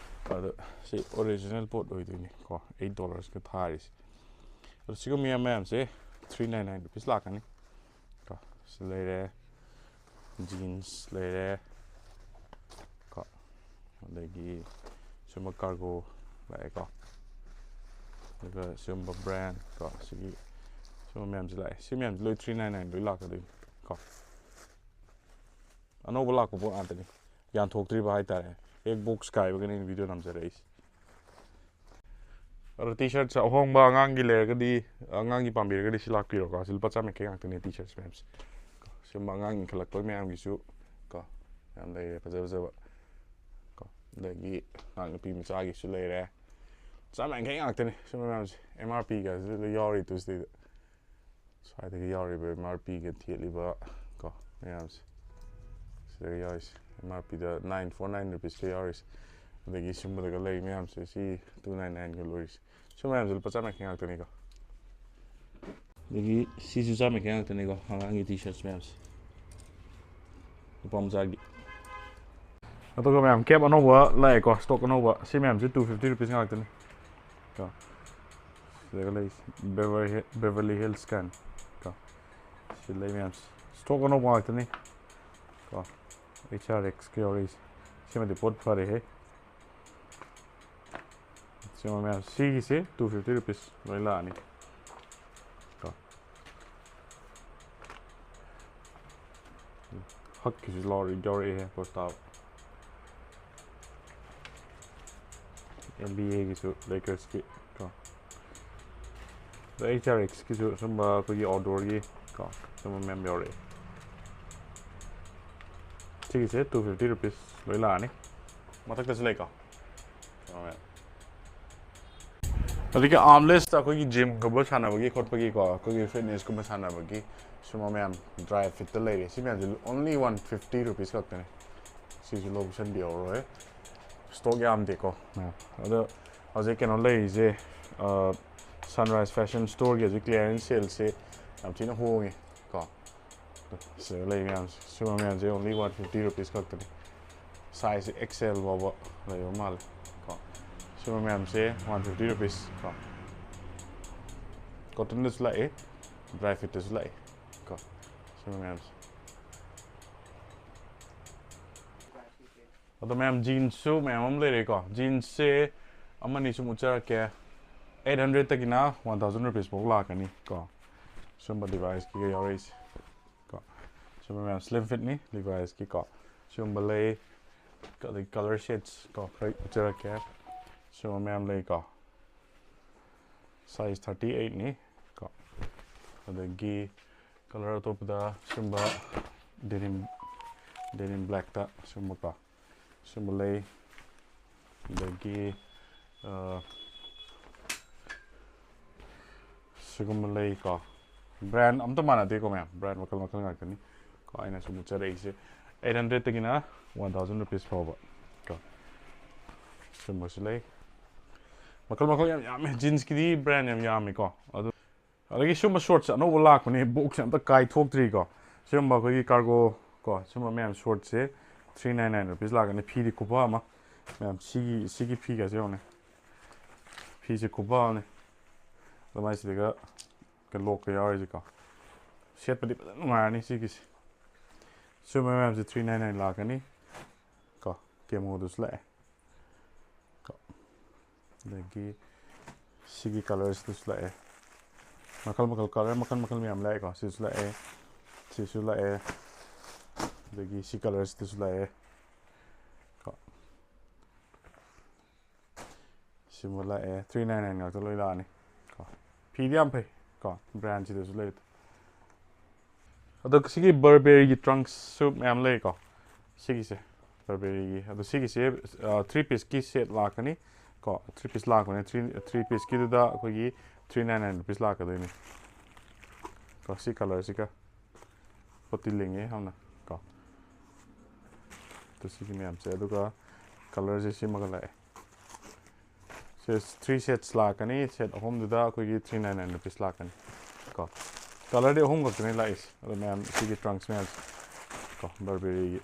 ꯑꯗꯣ ꯁꯤ ꯑꯣꯔꯤꯖꯤꯅꯦꯜ ꯄꯣꯠ ꯑꯣꯏꯗꯣꯏꯅꯤ ꯀꯣ, ꯑꯩꯠ ꯗꯣꯂꯔꯁꯀ ꯊꯥꯔꯤꯁꯦ꯫ ꯑꯗꯣ ꯁꯤꯒꯨꯝꯕ ꯃꯌꯥꯝ ꯃꯌꯥꯝꯁꯦ ꯊ꯭ꯔꯤ ꯅꯥꯏꯟ ꯅꯥꯏꯟ ꯔꯨꯄꯤꯁ ꯂꯥꯛꯀꯅꯤ ꯀꯣ꯫ ꯁꯤ ꯂꯩꯔꯦ, ꯖꯤꯟꯁ ꯂꯩꯔꯦ ꯀꯣ, ꯑꯗꯒꯤ ꯁꯨꯝꯕ ꯀꯥꯔꯒꯣ ꯂꯥꯛꯑꯦꯀꯣ, ꯑꯗꯨꯒ ꯁꯤꯒꯨꯝꯕ ꯕ꯭ꯔꯥꯟ ꯀꯣ, ꯁꯤꯒꯤ ꯁꯤꯒꯨꯝꯕ ꯃꯌꯥꯝꯁꯤ ꯂꯥꯛꯑꯦ꯫ ꯁꯤ ꯃꯌꯥꯝꯁꯤ ꯂꯣꯏ ꯊ꯭ꯔꯤ ꯅꯥꯏꯟ ꯅꯥꯏꯟ ꯂꯣꯏ ꯂꯥꯛꯀꯗꯣꯏꯅꯤ ꯀꯣ꯫ ꯑꯅꯧꯕ ꯂꯥꯛꯄ ꯄꯣꯠ ꯉꯥꯛꯇꯅꯤ, ꯌꯥꯟꯊꯣꯛꯇ꯭ꯔꯤꯕ ꯍꯥꯏꯇꯥꯔꯦ꯫ ꯍꯦꯛ ꯕꯣꯛꯁ ꯀꯥꯏꯕꯒꯅꯤ ꯑꯩꯅ ꯚꯤꯗꯤꯑꯣ ꯅꯝꯖꯔꯛꯏꯁꯦ꯫ ꯑꯗꯣ ꯇꯤ ꯁꯔꯠꯁꯦ ꯑꯍꯣꯡꯕ ꯑꯉꯥꯡꯒꯤ ꯂꯩꯔꯒꯗꯤ, ꯑꯉꯥꯡꯒꯤ ꯄꯥꯝꯕꯤꯔꯒꯗꯤ ꯁꯤ ꯂꯥꯛꯄꯤꯔꯣꯀꯣ꯫ ꯁꯤ ꯂꯨꯄꯥ ꯆꯥꯝ ꯌꯥꯡꯈꯩ ꯉꯥꯛꯇꯅꯦ ꯇꯤ ꯁꯔꯠꯁ ꯃꯌꯥꯝꯁꯦ꯫ ꯁꯤꯒꯨꯝꯕ ꯑꯉꯥꯡ ꯏꯟꯈꯠꯂꯛꯄ ꯃꯌꯥꯝꯒꯤꯁꯨ ꯀꯣ ꯌꯥꯝ ꯂꯩꯔꯦ ꯐꯖ ꯐꯖꯕ ꯀꯣ꯫ ꯑꯗꯒꯤ ꯑꯉꯥꯡ ꯅꯨꯄꯤ ꯃꯆꯥꯒꯤꯁꯨ ꯂꯩꯔꯦ꯫ ꯆꯥꯝ ꯌꯥꯡꯈꯩ ꯉꯥꯛꯇꯅꯦ ꯁꯤꯒꯨꯝꯕ ꯃꯌꯥꯝꯁꯦ꯫ ꯑꯦꯝ ꯑꯥꯔ ꯄꯤꯒꯁꯨ ꯂꯣꯏ ꯌꯥꯎꯔꯤ ꯇꯨ ꯁꯤꯗꯩꯗ꯫ ꯁ꯭ꯋꯥꯏꯗꯒꯤ ꯌꯥꯎꯔꯤꯕ ꯑꯦꯝ ꯑꯥꯔ ꯄꯤꯒ ꯊꯦꯠꯂꯤꯕ ꯀꯣ ꯃꯌꯥꯝꯁꯦ꯫ ꯁꯤꯗꯒ ꯌꯥꯎꯔꯤꯁꯦ ꯑꯦꯝ ꯑꯥꯔ ꯄꯤꯗ ꯅꯥꯏꯟ ꯐꯣꯔ ꯅꯥꯏꯟ ꯔꯨꯄꯤꯁꯀ ꯌꯥꯎꯔꯤꯁꯦ꯫ ꯑꯗꯒꯤ ꯁꯨꯝꯕꯗꯒ ꯂꯩ ꯃꯌꯥꯝꯁꯦ ꯁꯤ ꯇꯨ ꯅꯥꯏꯟ ꯅꯥꯏꯟꯒ ꯂꯣꯏꯔꯤꯁꯦ꯫ ꯁꯤ ꯃꯌꯥꯝꯁꯦ ꯂꯨꯄꯥ ꯆꯥꯝꯃ ꯌꯥꯡꯈꯩ ꯉꯥꯛꯇꯅꯤꯀꯣ꯫ ꯑꯗꯒꯤ ꯁꯤꯁꯨ ꯆꯥꯝꯃ ꯌꯥꯡꯈꯩ ꯉꯥꯛꯇꯅꯤꯀꯣ, ꯑꯉꯥꯡꯒꯤ ꯇꯤ ꯁꯔꯠꯁ ꯃꯌꯥꯝꯁꯦ, ꯅꯨꯄꯥ ꯃꯆꯥꯒꯤ꯫ ꯑꯗꯨꯒ ꯃꯌꯥꯝ ꯀꯦꯞ ꯑꯅꯧꯕ ꯂꯥꯛꯑꯦꯀꯣ, ꯁ꯭ꯇꯣꯛ ꯑꯅꯧꯕ꯫ ꯁꯤ ꯃꯌꯥꯝꯁꯦ ꯇꯨ ꯐꯤꯐꯇꯤ ꯔꯨꯄꯤꯁ ꯉꯥꯛꯇꯅꯤ ꯀꯣ꯫ ꯁꯤꯗꯒ ꯂꯩꯔꯤꯁꯦ ꯕꯦꯕꯔꯂꯤ ꯍꯤꯜꯁ ꯀꯥꯏꯅ ꯀꯣ꯫ ꯁꯤ ꯂꯩ ꯃꯌꯥꯝꯁꯦ ꯁ꯭ꯇꯣꯛ ꯑꯅꯧꯕ ꯉꯥꯛꯇꯅꯤ ꯀꯣ꯫ ꯑꯩꯆ ꯑꯥꯔ ꯑꯦꯛꯁꯀ ꯌꯥꯎꯔꯛꯏꯁꯦ꯫ ꯁꯤꯃꯗꯤ ꯄꯣꯠ ꯐꯔꯦꯍꯦ꯫ ꯁꯤꯃ ꯃꯌꯥꯝ ꯁꯤꯒꯤꯁꯦ ꯇꯨ ꯐꯤꯐꯇꯤ ꯔꯨꯄꯤꯁ ꯂꯣꯏ ꯂꯥꯛꯑꯅꯤ ꯀꯣ꯫ ꯍꯛꯀꯤꯁꯨ ꯂꯧꯔ ꯌꯥꯎꯔꯛꯑꯦ ꯄꯣꯁꯇꯥꯕ꯫ ꯑꯦꯟ ꯕꯤ ꯑꯦꯒꯤꯁꯨ, ꯂꯦꯀꯔꯁꯀꯤ ꯀꯣ꯫ ꯑꯗ ꯑꯩꯆ ꯑꯥꯔ ꯑꯦꯛꯁꯀꯤꯁꯨ ꯁꯨꯝꯕ ꯑꯩꯈꯣꯏꯒꯤ ꯑꯥꯎꯠꯗꯣꯔꯒꯤ ꯀꯣ, ꯁꯨꯝꯕ ꯃꯌꯥꯝ ꯌꯥꯎꯔꯛꯑꯦ꯫ ꯁꯤꯒꯤꯁꯦ ꯇꯨ ꯐꯤꯐꯇꯤ ꯔꯨꯄꯤꯁ ꯂꯣꯏ ꯂꯥꯛꯑꯅꯤ꯫ ꯃꯊꯛꯇꯁꯨ ꯂꯩꯀꯣ꯫ ꯑꯗꯒꯤ ꯑꯥꯔꯝꯂꯦꯁꯇ ꯑꯩꯈꯣꯏꯒꯤ ꯖꯤꯝꯒꯨꯝꯕ ꯁꯥꯟꯅꯕꯒꯤ ꯈꯣꯠꯄꯒꯤꯀꯣ, ꯑꯩꯈꯣꯏꯒꯤ ꯐꯤꯠꯅꯦꯁꯀꯨꯝꯕ ꯁꯥꯟꯅꯕꯒꯤ ꯁꯨꯝꯕ ꯃꯌꯥꯝ ꯗ꯭ꯔꯥꯏ ꯐꯤꯠꯇ ꯂꯩꯔꯦ꯫ ꯁꯤ ꯃꯌꯥꯝꯁꯦ only one fifty rupees ꯈꯛꯇꯅꯦ꯫ ꯁꯤꯁꯨ ꯂꯧꯁꯟꯕꯤꯍꯧꯔꯣꯏ꯫ ꯁ꯭ꯇꯣꯛ ꯌꯥꯝꯗꯦꯀꯣ ꯃꯌꯥꯝ꯫ ꯑꯗꯣ ꯍꯧꯖꯤꯛ ꯀꯩꯅꯣ ꯂꯩꯔꯤꯁꯦ, ꯁꯟꯔꯥꯏꯁ ꯐꯦꯁꯟ ꯁ꯭ꯇꯣꯔꯒꯤ ꯍꯧꯖꯤꯛ ꯀ꯭ꯂꯤꯌꯥꯔꯦꯟꯁ ꯁꯦꯜꯁꯦ ꯌꯥꯝ ꯊꯤꯅ ꯍꯣꯡꯉꯦ ꯀꯣ꯫ ꯁꯤꯗ ꯂꯩ ꯃꯌꯥꯝꯁꯦ, ꯁꯤꯒꯨꯝꯕ ꯃꯌꯥꯝꯁꯦ only one fifty rupees ꯈꯛꯇꯅꯤ꯫ ꯁꯥꯏꯖꯁꯦ ꯑꯦꯛꯁꯦꯜ ꯐꯥꯎꯕ ꯂꯩꯕ ꯃꯥꯜꯂꯦ ꯀꯣ꯫ ꯁꯤꯒꯨꯝꯕ ꯃꯌꯥꯝꯁꯦ one fifty rupees ꯀꯣ꯫ ꯀꯣꯇꯟꯗꯁꯨ ꯂꯥꯛꯑꯦ, ꯗ꯭ꯔꯥꯏ ꯐꯤꯠꯇꯁꯨ ꯂꯥꯛꯑꯦ ꯀꯣ꯫ ꯁꯤꯒꯨꯝꯕ ꯃꯌꯥꯝꯁꯦ꯫ ꯑꯗꯣ ꯃꯌꯥꯝ, ꯖꯤꯟꯁꯁꯨ ꯃꯌꯥꯝ ꯑꯃ ꯂꯩꯔꯦꯀꯣ꯫ ꯖꯤꯟꯁꯁꯦ ꯑꯃꯅꯤ ꯁꯨꯝ ꯎꯠꯆꯔꯛꯀꯦ꯫ ꯑꯩꯠ ꯍꯟꯗ꯭ꯔꯦꯗꯇꯒꯤꯅ ꯋꯥꯟ ꯊꯥꯎꯖꯟ ꯔꯨꯄꯤꯁ ꯐꯥꯎ ꯂꯥꯛꯀꯅꯤ ꯀꯣ꯫ ꯁꯨꯝꯕ ꯂꯤꯚꯥꯏꯁꯀꯤꯒ ꯌꯥꯎꯔꯛꯏꯁꯦ ꯀꯣ꯫ ꯁꯨꯝꯕ ꯃꯌꯥꯝ ꯁ꯭ꯂꯤꯝ ꯐꯤꯠꯅꯤ ꯂꯤꯚꯥꯏꯁꯀꯤ ꯀꯣ꯫ ꯁꯤꯒꯨꯝꯕ ꯂꯩ꯫ ꯑꯗꯒꯤ ꯀꯂꯔ ꯁꯦꯠꯁ ꯀꯣ, ꯈꯔ ꯎꯠꯆꯔꯛꯀꯦ꯫ ꯁꯤꯒꯨꯝꯕ ꯃꯌꯥꯝ ꯂꯩꯀꯣ꯫ ꯁꯥꯏꯖ ꯊꯥꯔꯇꯤ ꯑꯩꯠꯅꯤ ꯀꯣ꯫ ꯑꯗꯒꯤ ꯀꯂꯔ ꯑꯇꯣꯞꯄꯗ ꯁꯤꯒꯨꯝꯕ ꯗꯦꯅꯤꯝ, ꯗꯦꯅꯤꯝ ꯕ꯭ꯂꯦꯛꯇ ꯁꯤꯒꯨꯝꯕꯀꯣ, ꯁꯤꯒꯨꯝꯕ ꯂꯩ꯫ ꯑꯗꯒꯤ, ꯑ, ꯁꯤꯒꯨꯝꯕ ꯂꯩꯀꯣ꯫ ꯕ꯭ꯔꯥꯟ ꯑꯝꯇ ꯃꯥꯟꯅꯗꯦꯀꯣ ꯃꯌꯥꯝ, ꯕ꯭ꯔꯥꯟ ꯃꯈꯜ ꯃꯈꯜ ꯉꯥꯛꯇꯅꯤ ꯀꯣ꯫ ꯑꯩꯅ ꯁꯨꯝ ꯎꯠꯆꯔꯛꯏꯁꯦ ꯑꯩꯠ ꯍꯟꯗ꯭ꯔꯦꯗꯇꯒꯤꯅ ꯋꯥꯟ ꯊꯥꯎꯖꯟ ꯔꯨꯄꯤꯁ ꯐꯥꯎꯕ ꯀꯣ꯫ ꯁꯤꯒꯨꯝꯕꯁꯨ ꯂꯩ꯫ ꯃꯈꯜ ꯃꯈꯜ ꯌꯥꯝ ꯌꯥꯝꯃꯦ, ꯖꯤꯟꯁꯀꯤꯗꯤ ꯕ꯭ꯔꯥꯟ ꯌꯥꯝ ꯌꯥꯝꯃꯤꯀꯣ꯫ ꯑꯗꯨ ꯑꯗꯒꯤ ꯁꯤꯒꯨꯝꯕ ꯁꯣꯔꯠꯁꯦ ꯑꯅꯧꯕ ꯂꯥꯛꯄꯅꯦ, ꯕꯣꯛꯁ ꯑꯝꯇ ꯀꯥꯏꯊꯣꯛꯇ꯭ꯔꯤꯀꯣ꯫ ꯁꯤꯒꯨꯝꯕ ꯑꯩꯈꯣꯏꯒꯤ ꯀꯥꯔꯒꯣ ꯀꯣ, ꯁꯤꯒꯨꯝꯕ ꯃꯌꯥꯝ ꯁꯣꯔꯠꯁꯦ three nine nine rupees ꯂꯥꯛꯀꯅꯤ꯫ ꯐꯤꯗꯤ ꯈꯨꯐ ꯑꯃ, ꯃꯌꯥꯝ ꯁꯤꯒꯤ ꯁꯤꯒꯤ ꯐꯤꯒꯁꯦ ꯌꯦꯡꯉꯨꯅꯦ, ꯐꯤꯁꯦ ꯈꯨꯐ ꯑꯃꯅꯦ꯫ ꯑꯗꯨꯃꯥꯏꯅ ꯁꯤꯗꯒ ꯂꯣꯛꯀ ꯌꯥꯎꯔꯤꯁꯦꯀꯣ, ꯁꯦꯠꯄꯗꯤ ꯐꯖꯅ ꯅꯨꯡꯉꯥꯏꯔꯅꯤ ꯁꯤꯒꯤꯁꯦ꯫ ꯁꯤꯒꯨꯝꯕ ꯃꯌꯥꯝꯁꯦ three nine nine ꯂꯥꯛꯀꯅꯤ ꯀꯣ꯫ ꯀꯦꯃꯣꯗꯨꯁꯨ ꯂꯥꯛꯑꯦ ꯀꯣ꯫ ꯑꯗꯒꯤ ꯁꯤꯒꯤ ꯀꯂꯔꯁꯤꯗꯁꯨ ꯂꯥꯛꯑꯦ꯫ ꯃꯈꯜ ꯃꯈꯜ, ꯀꯂꯔ ꯃꯈꯜ ꯃꯈꯜ ꯃꯌꯥꯝ ꯂꯥꯛꯑꯦꯀꯣ꯫ ꯁꯤꯁꯨ ꯂꯥꯛꯑꯦ, ꯁꯤꯁꯨ ꯂꯥꯛꯑꯦ, ꯑꯗꯒꯤ ꯁꯤ ꯀꯂꯔꯁꯤꯗꯁꯨ ꯂꯥꯛꯑꯦ ꯀꯣ꯫ ꯁꯤꯃ ꯂꯥꯛꯑꯦ꯫ Three nine nine ꯉꯥꯛꯇ ꯂꯣꯏ ꯂꯥꯛꯑꯅꯤ ꯀꯣ꯫ ꯐꯤꯗꯤ ꯌꯥꯝ ꯐꯩ ꯀꯣ, ꯕ꯭ꯔꯥꯟꯁꯤꯗꯁꯨ ꯂꯩ꯫ ꯑꯗꯣ ꯁꯤꯒꯤ ꯕꯔꯕꯦꯔꯤꯒꯤ ꯇ꯭ꯔꯪꯁꯁꯨ ꯃꯌꯥꯝ ꯂꯩꯀꯣ꯫ ꯁꯤꯒꯤꯁꯦ ꯕꯔꯕꯦꯔꯤꯒꯤ, ꯑꯗꯣ ꯁꯤꯒꯤꯁꯦ ꯊ꯭ꯔꯤ ꯄꯤꯁꯀꯤ ꯁꯦꯠ ꯂꯥꯛꯀꯅꯤ ꯀꯣ꯫ ꯊ꯭ꯔꯤ ꯄꯤꯁ ꯂꯥꯛꯄꯅꯦ꯫ ꯊ꯭ꯔꯤ ꯊ꯭ꯔꯤ ꯄꯤꯁꯀꯤꯗꯨꯗ ꯑꯩꯈꯣꯏꯒꯤ three nine nine rupees ꯂꯥꯛꯀꯗꯣꯏꯅꯤ ꯀꯣ꯫ ꯁꯤ ꯀꯂꯔꯁꯤꯒ ꯄꯣꯠꯇꯤ ꯂꯤꯡꯉꯦ ꯌꯥꯝꯅ ꯀꯣ꯫ ꯑꯗꯨ ꯁꯤꯒꯤ ꯃꯌꯥꯝꯁꯦ, ꯑꯗꯨꯒ ꯀꯂꯔꯁꯦ ꯁꯤꯃꯒ ꯂꯥꯛꯑꯦ꯫ ꯁꯦ ꯊ꯭ꯔꯤ ꯁꯦꯠꯁ ꯂꯥꯛꯀꯅꯤ꯫ ꯁꯦꯠ ꯑꯍꯨꯝꯗꯨꯗ ꯑꯩꯈꯣꯏꯒꯤ three nine nine rupees ꯂꯥꯛꯀꯅꯤ ꯀꯣ꯫ ꯀꯂꯔꯗꯤ ꯑꯍꯨꯝ ꯈꯛꯇꯅꯦ ꯂꯥꯛꯏꯁꯦ꯫ ꯑꯗꯣ ꯃꯌꯥꯝ ꯁꯤꯒꯤ ꯇ꯭ꯔꯪꯁ ꯃꯌꯥꯝꯁꯦ ꯀꯣ, ꯕꯔꯕꯦꯔꯤꯒꯤ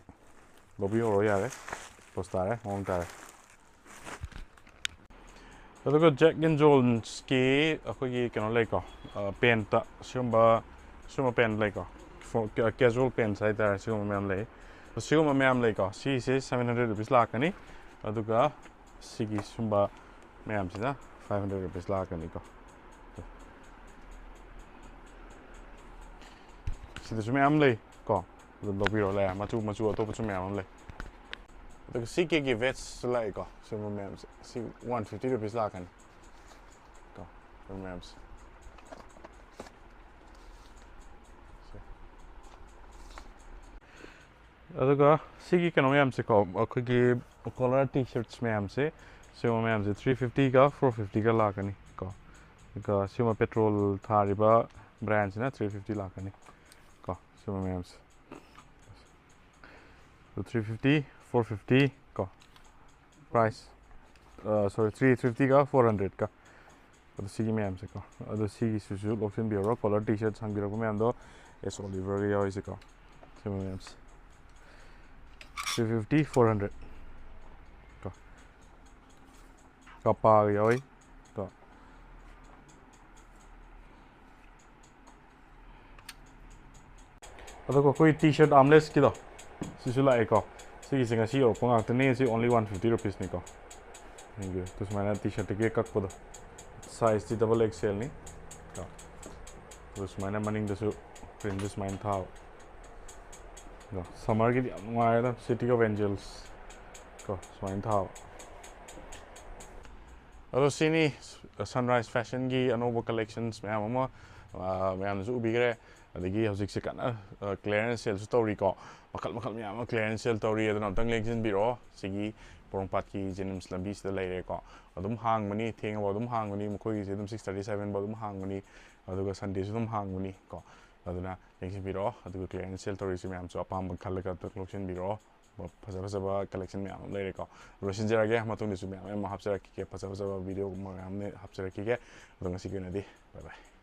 ꯂꯧꯕꯤꯍꯧꯔꯣ ꯌꯥꯔꯦ꯫ ꯄꯣꯁ ꯇꯥꯔꯦ, ꯃꯑꯣꯡ ꯇꯥꯔꯦ꯫ ꯑꯗꯨꯒ ꯖꯦꯛ ꯑꯦꯟ ꯖꯣꯟꯁꯀꯤ ꯑꯩꯈꯣꯏꯒꯤ ꯀꯩꯅꯣ ꯂꯩꯀꯣ, ꯄꯦꯟꯠꯇ ꯁꯤꯒꯨꯝꯕ, ꯁꯤꯒꯨꯝꯕ ꯄꯦꯟꯠ ꯂꯩꯀꯣ, ꯀꯦꯖꯨꯋꯦꯜ ꯄꯦꯟꯠꯁ ꯍꯥꯏꯇꯥꯔꯦ꯫ ꯁꯤꯒꯨꯝꯕ ꯃꯌꯥꯝ ꯂꯩ꯫ ꯁꯤꯒꯨꯝꯕ ꯃꯌꯥꯝ ꯂꯩꯀꯣ꯫ ꯁꯤꯁꯦ seven hundred rupees ꯂꯥꯛꯀꯅꯤ꯫ ꯑꯗꯨꯒ ꯁꯤꯒꯤ ꯁꯨꯝꯕ ꯃꯌꯥꯝꯁꯤꯅ five hundred rupees ꯂꯥꯛꯀꯅꯤꯀꯣ꯫ ꯁꯤꯗꯁꯨ ꯃꯌꯥꯝ ꯂꯩ ꯀꯣ, ꯑꯗꯨꯝ ꯂꯧꯕꯤꯔꯣ꯫ ꯂꯩꯔꯦ, ꯃꯆꯨ ꯃꯆꯨ ꯑꯇꯣꯞꯄꯁꯨ ꯃꯌꯥꯝ ꯑꯃ ꯂꯩ꯫ ꯑꯗꯨꯒ ꯁꯤ ꯀꯦꯒꯤ ꯚꯦꯁꯁꯨ ꯂꯥꯛꯑꯦꯀꯣ꯫ ꯁꯤꯒꯨꯝꯕ ꯃꯌꯥꯝꯁꯦ ꯁꯤ one fifty rupees ꯂꯥꯛꯀꯅꯤ ꯀꯣ, ꯁꯤꯒꯨꯝꯕ ꯃꯌꯥꯝꯁꯦ꯫ ꯑꯗꯨꯒ ꯁꯤꯒꯤ ꯀꯩꯅꯣ ꯃꯌꯥꯝꯁꯦꯀꯣ, ꯑꯩꯈꯣꯏꯒꯤ ꯀꯣꯂꯔ ꯇꯤ ꯁꯔꯠꯁ ꯃꯌꯥꯝꯁꯦ, ꯁꯤꯒꯨꯝꯕ ꯃꯌꯥꯝꯁꯦ three fiftyꯒ four fiftyꯒ ꯂꯥꯛꯀꯅꯤ ꯀꯣ꯫ ꯑꯗꯨꯒ ꯁꯤꯒꯨꯝꯕ ꯄꯦꯇ꯭ꯔꯣꯜ ꯊꯥꯔꯤꯕ ꯕ꯭ꯔꯥꯟꯁꯤꯅ three fifty ꯂꯥꯛꯀꯅꯤ ꯀꯣ꯫ ꯁꯤꯒꯨꯝꯕ ꯃꯌꯥꯝꯁꯦ꯫ Two three fifty, four fifty ꯀꯣ꯫ ꯄ꯭ꯔꯥꯏꯁ ꯁꯣꯔꯤ, ꯊ꯭ꯔꯤ ꯐꯤꯐꯇꯤꯒ ꯐꯣꯔ ꯍꯟꯗ꯭ꯔꯦꯗꯀ꯫ ꯑꯗꯣ ꯁꯤꯒꯤ ꯃꯌꯥꯝꯁꯦꯀꯣ, ꯑꯗꯣ ꯁꯤꯒꯤꯁꯤꯁꯨ ꯂꯧꯁꯤꯟꯕꯤꯔꯣ, ꯀꯣꯂꯔ ꯇꯤ ꯁꯔꯠ ꯍꯪꯕꯤꯔꯛꯄ ꯃꯌꯥꯝꯗꯣ꯫ ꯑꯦꯁ ꯑꯣꯂꯤꯚꯔꯒ ꯌꯥꯎꯔꯤꯁꯦꯀꯣ, ꯁꯤꯒꯨꯝꯕ ꯃꯌꯥꯝꯁꯦ꯫ ꯊ꯭ꯔꯤ ꯐꯤꯐꯇꯤ, ꯐꯣꯔ ꯍꯟꯗ꯭ꯔꯦꯗ ꯀꯣ꯫ ꯀꯄꯥꯒ ꯌꯥꯎꯏ ꯀꯣ꯫ ꯑꯗꯨꯒ ꯑꯩꯈꯣꯏ ꯇꯤ ꯁꯔꯠ ꯑꯥꯔꯝꯂꯦꯁꯀꯤꯗꯣ ꯁꯤꯁꯨ ꯂꯥꯛꯑꯦꯀꯣ꯫ ꯁꯤꯒꯤꯁꯦ ꯉꯁꯤ ꯌꯧꯔꯛꯄ ꯉꯥꯛꯇꯅꯦ꯫ ꯁꯤ only one fifty rupeesꯅꯤꯀꯣ꯫ ꯌꯦꯡꯕꯤꯌꯨ꯫ ꯑꯗꯨ ꯁꯨꯃꯥꯏꯅ ꯇꯤ ꯁꯔꯠꯇꯒꯤ ꯀꯛꯄꯗꯣ, ꯁꯥꯏꯖꯇꯤ ꯗꯕꯜ ꯑꯦꯛꯁ ꯑꯦꯜꯅꯤ ꯀꯣ꯫ ꯑꯗꯨ ꯁꯨꯃꯥꯏꯅ ꯃꯅꯤꯡꯗꯁꯨ ꯄ꯭ꯔꯤꯟꯁꯨ ꯁꯨꯃꯥꯏꯅ ꯊꯥꯕ ꯀꯣ꯫ ꯁꯝꯃꯔꯒꯤꯗꯤ ꯌꯥꯝ ꯅꯨꯡꯉꯥꯏꯔꯦꯗ, City of Angels ꯀꯣ, ꯁꯨꯃꯥꯏꯅ ꯊꯥꯕ꯫ ꯑꯗꯣ ꯁꯤꯅꯤ Sunrise Fashionꯒꯤ ꯑꯅꯧꯕ collections ꯃꯌꯥꯝ ꯑꯃ, ꯑ, ꯃꯌꯥꯝꯅꯁꯨ ꯎꯕꯤꯈ꯭ꯔꯦ꯫ ꯑꯗꯒꯤ ꯍꯧꯖꯤꯛꯁꯦ ꯀꯟꯅ, ꯑ, clearance saleꯁꯨ ꯇꯧꯔꯤꯀꯣ꯫ ꯃꯈꯜ ꯃꯈꯜ ꯃꯌꯥꯝ ꯑꯃ clearance sale ꯇꯧꯔꯤ꯫ ꯑꯗꯨꯅ ꯑꯝꯇꯪ ꯂꯦꯡꯁꯤꯟꯕꯤꯔꯛꯑꯣ꯫ ꯁꯤꯒꯤ ꯄꯣꯔꯣꯝꯄꯥꯠꯀꯤ JNIMS ꯂꯝꯕꯤꯁꯤꯗ ꯂꯩꯔꯦꯀꯣ꯫ ꯑꯗꯨꯝ ꯍꯥꯡꯕꯅꯤ, ꯊꯦꯡꯉꯕ ꯑꯗꯨꯝ ꯍꯥꯡꯕꯅꯤ꯫ ꯃꯈꯣꯏꯒꯤꯁꯦ ꯑꯗꯨꯝ six thirty seven ꯐꯥꯎ ꯑꯗꯨꯝ ꯍꯥꯡꯕꯅꯤ꯫ ꯑꯗꯨꯒ Sundayꯁꯨ ꯑꯗꯨꯝ ꯍꯥꯡꯕꯅꯤ ꯀꯣ꯫ ꯑꯗꯨꯅ ꯌꯦꯡꯁꯤꯟꯕꯤꯔꯛꯑꯣ꯫ ꯑꯗꯨꯒ clearance sale ꯇꯧꯔꯤꯁꯤ ꯃꯌꯥꯝꯁꯨ ꯑꯄꯥꯝꯕ ꯈꯜꯂꯒ ꯑꯝꯇꯪ ꯂꯧꯁꯤꯟꯕꯤꯔꯛꯑꯣ꯫ ꯐꯖ ꯐꯖꯕ collection ꯃꯌꯥꯝ ꯑꯃ ꯂꯩꯔꯦꯀꯣ꯫ ꯂꯣꯏꯁꯤꯟꯖꯔꯒꯦ, ꯃꯇꯨꯡꯗꯁꯨ ꯃꯌꯥꯝ ꯑꯃ ꯍꯥꯞꯆꯔꯛꯈꯤꯒꯦ, ꯐꯖ ꯐꯖꯕ videoꯒꯨꯝꯕ ꯃꯌꯥꯝ ꯑꯃ ꯍꯥꯞꯆꯔꯛꯈꯤꯒꯦ꯫ ꯑꯗꯣ ꯉꯁꯤꯒꯤ ꯑꯣꯏꯅꯗꯤ bye bye꯫